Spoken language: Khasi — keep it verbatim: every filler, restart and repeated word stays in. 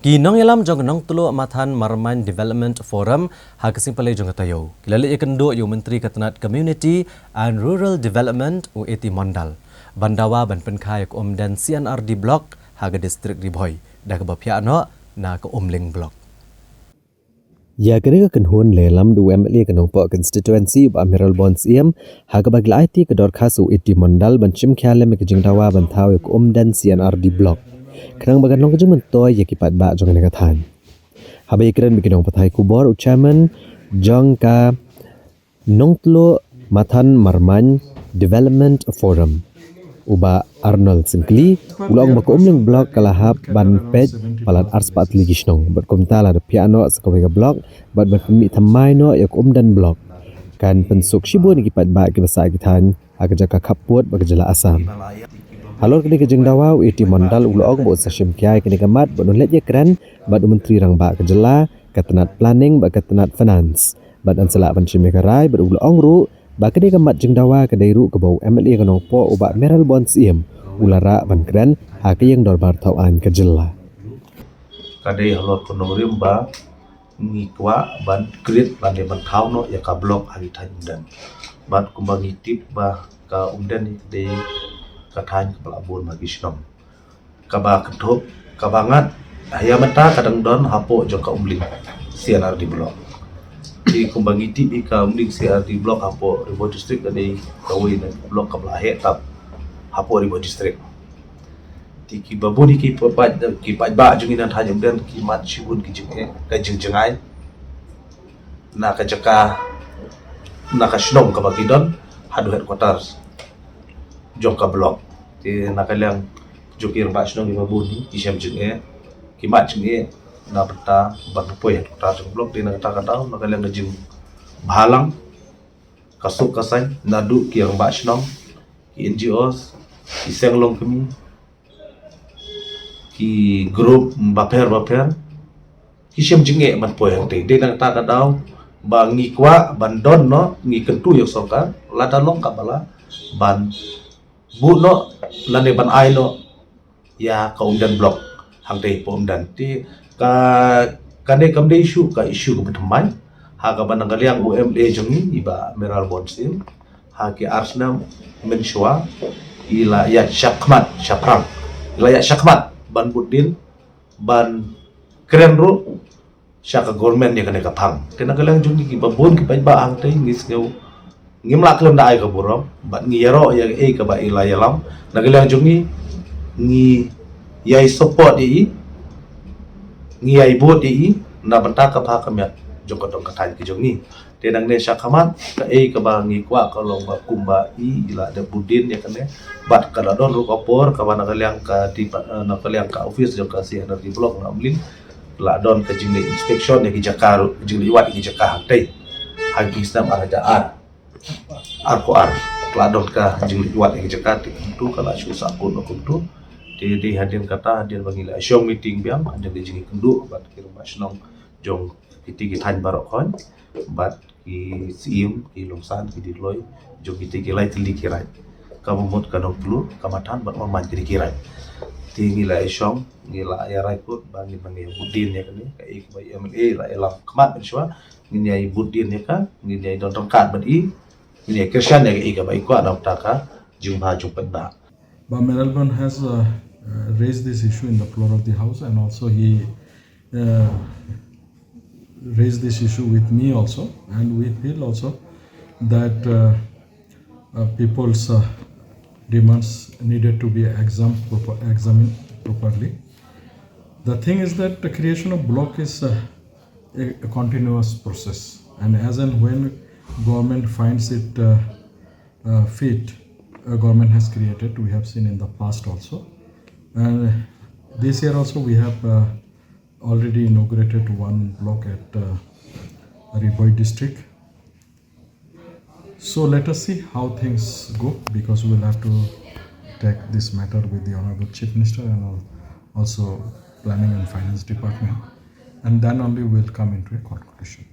Ki nongïalam jong ka Nongtluh Mathan Marmain Development Forum ha ka sngi Palei jong ka taïew ki la leit ïakynduh ïa u Myntri ka tnat Community and Rural Development u A T Mondal ban dawa ban pynkha ïa ka Umden C and R D Block ha ka district Ri Bhoi da kaba phiah noh na ka Umling Block. Ïa kane ka kynhun la ïalam da u M L A ka Nongpoh constituency u Bah Mayralborn Syiem ha kaba ki la aiti ka dorkhas u A T Mondal ban shim khia lem ïa ka jingdawa ban thaw ïa ka Umden C and R D Block khnang ba kan long ka jingmyntoi ïa ki paidbah jong kane ka thaiñ. Haba ïakren bad ki nongpathai khubor u chairman jong ka Nongtluh Mathan Marmain Development Forum u Bah Arnold Syngkli u la ong ba ka Umling Block ka la hap ban peit palat arspah tylli ki shnong bad kumta la da phiah noh sa kawei ka block bad ban pynmih thymmai noh ïa ka Umden Block kan pynsuk shibun ïa ki paidbah kiba sah ki thaiñ ha ka jaka khappud bad ka jylla Assam. Halor kane ka jingdawa u A T Mondal u la ong ba un sa shim khia ïa kane ka mat bad un leit ïakren bad u Myntri Rangbah ka jylla, ka tnat Planning bad ka tnat Finance bad yn sa lah ban shim ïa ka rai bad u la ong ruh ba kane ka mat jingdawa ka dei ruh kaba u M L A ka Nongpoh u Bah Mayralborn Syiem u la rah ban kren ha ka ïing dorbar thaw aiñ ka jylla. Ka dei halor ka nongrim ba ngi kwah ban create lane ban thaw noh ïa ka block ha ki thaiñ Umden. Bad kumba ngi tip ba ka Umden ka dei ka thaiñ kaba la bun ha ki shnong. Kaba kynthup kaba ngat ha ïa mynta ka dang don hapoh jong ka Umling C and R D Block. Te kumba ngi tip ïa ka Umling C and R D Block hapoh Ri Bhoi District ka dei kawei na block kaba la heh tam hapoh Ri Bhoi District. Te kiba bun ïa ki paidbah, ki paidbah jong ngi na thaiñ Umden ki mad shibun ki jingeh, ka jingjngai na ka jaka, na ka shnong kaba ki don haduh headquarters jong ka block. Te na ka liang jong ki rangbah shnong kiba bun hi ki shem jingeh, ki mad jingeh na bynta ban poi headquarters jong ka block. Te na kata ka daw na ka liang ka jingbhalang, ka suk ka saiñ naduh ki rangbah shnong, ki N G Os, ki seng longkmie, ki group bapher bapher ki shem jingeh ban poi hangtei. Dei na kata ka daw ba ngi kwah ban don noh, ngi kyntu ïa ka sorkar lada long kaba lah ban buh noh lane ban ai noh ïa ka Umden Block hangtei hapoh Umden. Te ka, kane kam dei issue, ka issue kaba thymmai ha kaba na ka liang u M L A jong ngi i Bah Mayralborn Syiem ha ki ar snem mynshuwa i la ïaid shakhmat shaphrang, i la ïaid shakhmat ban bud dien ban kren ruh sha ka government ïa kane ka phang. Te na ka liang jong ngi kiba bun ki paidbah hangtei ngi sngew ngim lah khlem da ai ka burom bad ngi ïaroh ïa kaei kaba i la ïalam. Na ka liang jong ngi ngi ïai support ïa i, ngi ïai bud ïa i na bynta ka bha ka miat jong ka dong ka thaiñ ka jong ngi. Te nangne shakhmat kaei kaba ngi kwah ka long ba kumba i i la dep bud dien ïa kane bad ka la don ruh ka por kaba na ka liang ka depa-, eh, na ka liang ka office jong ka C and R D Block na Umling la don ka jingleit inspection ïa ki jaka ruh, ka jingleit wad ïa ki jaka hangtei ha ki snem ar hajar ar, arphew ar la don ka jingleit wad ïa ki jaka. Te kumtu ka la shu sahkut noh kumtu. Te dei hadien kata, hadien ba ngi la shong meeting biang, hadien ka jingïakynduh bad ki rangbah shnong jong kitei ki thaiñ baroh khoit bad ki Syiem, ki Longsan, ki Ditloi, jong kitei ki lai tylli ki raid. Kaba mut ka Nongtluh, ka Mathan bad Marmain, kitei ki raid. Te ngi la ïashong, ngi la ïa rai kut ba ngin nang ïa bud dien ïa kane, kaei kaba i M L A la ïalam khmat mynshuwa, ngin ïa bud dien ïa ka, ngin ïa don ryngkat bad i, ngin ïa kyrshan ïa kaei kaba i kwah na ka bynta ka jingbha jong paidbah. Bah Mayralborn has uh, uh, raised this issue in the floor of the house, and also he uh, raised this issue with me also, and we feel also that uh, uh, people's uh, demands needed to be exam-, proper, examined properly. The thing is that the creation of block is uh, a, a continuous process, and as and when government finds it uh, uh, fit, uh, government has created, we have seen in the past also, and this year also we have uh, already inaugurated one block at uh, Ri Bhoi district. So let us see how things go, because we will have to take this matter with the Honorable Chief Minister and al-, also Planning and Finance Department, and then only we will come into a conclusion.